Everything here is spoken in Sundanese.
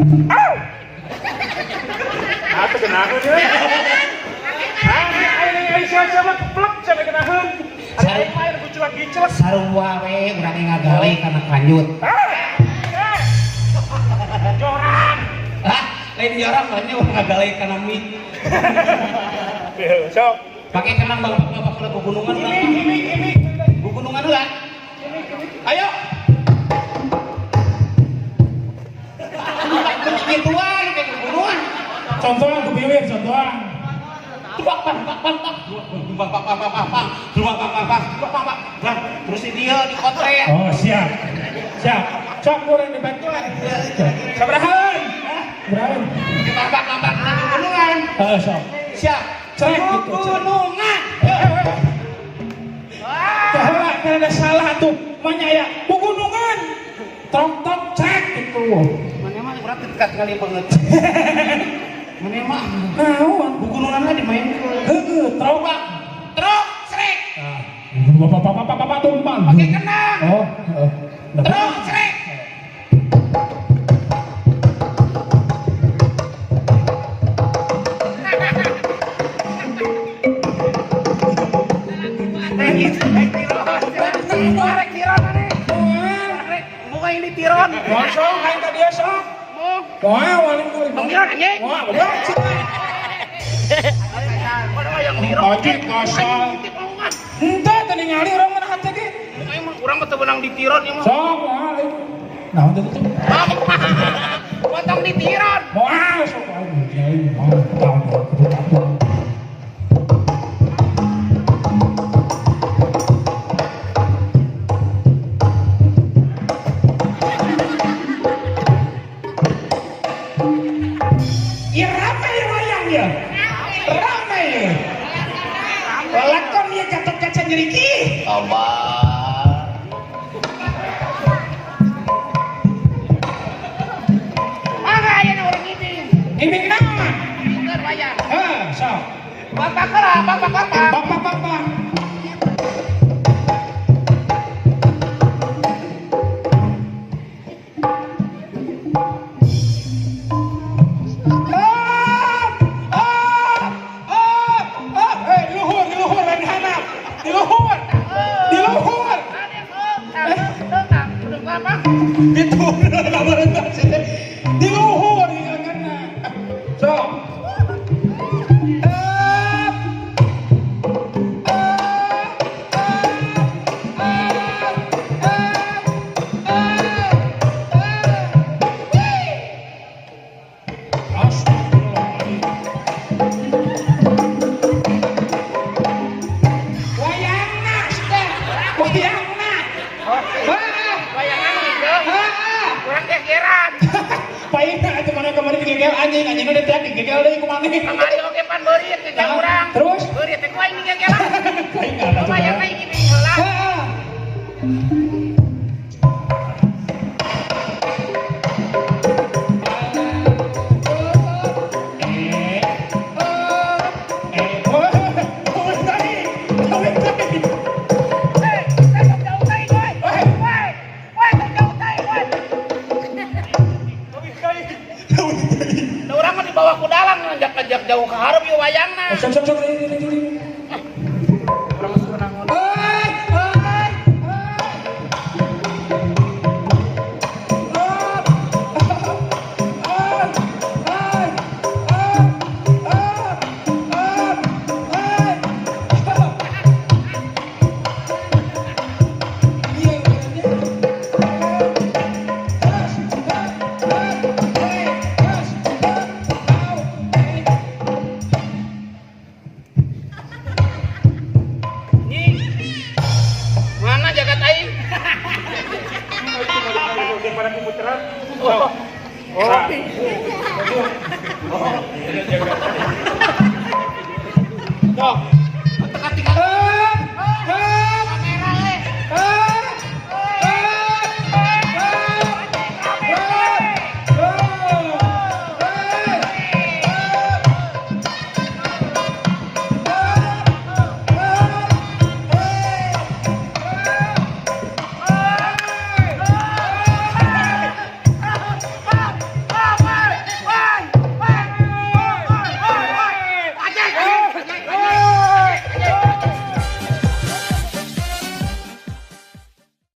Au. Ah, teu geunaheun ye. Ah, aing aing sia mah keplek sia geunaheun. Ada aing mah aya gucelak gicelak. Sarua we urang ngagale kana kanjut. Ah. Eh. Jorang. Ah, lain jorang lainnya urang ngagale kana mic. Sok. Pakai kenang bapak-bapak ke gunungan. Ini ini ini. Gunungan heula. Ayo. Gituan kayak gunungan. Contohan ku biwir, contohan. Bang bang bang bang bang. Bang bang bang bang bang. Bang bang bang bang bang bang. Nah, terus dia dikotret. Oh, siap. Siap. Sok kurang dibantuan. Sabarahan? Sabarahan? Bapak-bapak kena gunungan. Heeh, sok. Siap. Cek gitu. Gunungan. Heula kan ada salah tuh. Manya aya bugunungan. Trok-trok cek gitu. Mana mah urang dekat kali banget. Mana mah Naon? gunungan lah dimainkeun. Heeh, trok. Truk srek. Ah, bapak bapak bapak bapak tumpang. Pakai kenang. Oh, heeh. Truk srek. Moal sok aing ka dia sok. Moal waling waling. Moal goblok. Anjing kasar. Henteu teu ningali urang mah hate ge. Urang mah teu beunang ditiron ieu mah. Sok moal aing. Naon teh teh? Potong ditiron. Moal sok aing moal tahu kudu takut. Ya rame wayang ya. Rame ya. Lakon ya Gatot Kaca nyeriki. Allah. Mangga aya urang ngibing. Ngibing naon? Pinter wayang. Ah, sok. Bapak heula, bapak bapak. Bapak bapak. Ah, ah, ah, ah. Eh, di luhur, lain handap. Di luhur. Di luhur. Diturun kabar sih. Di luhur ieu kana. Sok. Ah, ah, ah, ah, ah, ah, ah. Astagfirullahaladzim. Wayangna sudah. Wayangna. Heeh. Wayangan gitu. Heeh. Urang gegeran. Paina atuh mana kemarin digegel anjing, anjing udah tiap digegel deui kumaha. Kamari oge pan beurit gegel urang. Terus? Beurit teh ku aing digegelan. Paina atuh. Wayangna ngibing heula. Heeh. Eh, eh, oh, oh, tadi, oh, tadi. Hei, tong jauh teuing woi. Woi. Woi, tong jauh teuing woi. Da urang mah dibawa ku dalang ngajak-ngajak jauh ke hareup ieu wayangna. Sok, sok, sok, ini, ini, ini. Urang mah suka nangon. Oi, oi, oi. Up, up, oi, up, up, up, oi. Iya, iya. Terus, up, up, hey, terus, up, au, hey. Nying. Mana jagat aing? Oh. Oh. Sok.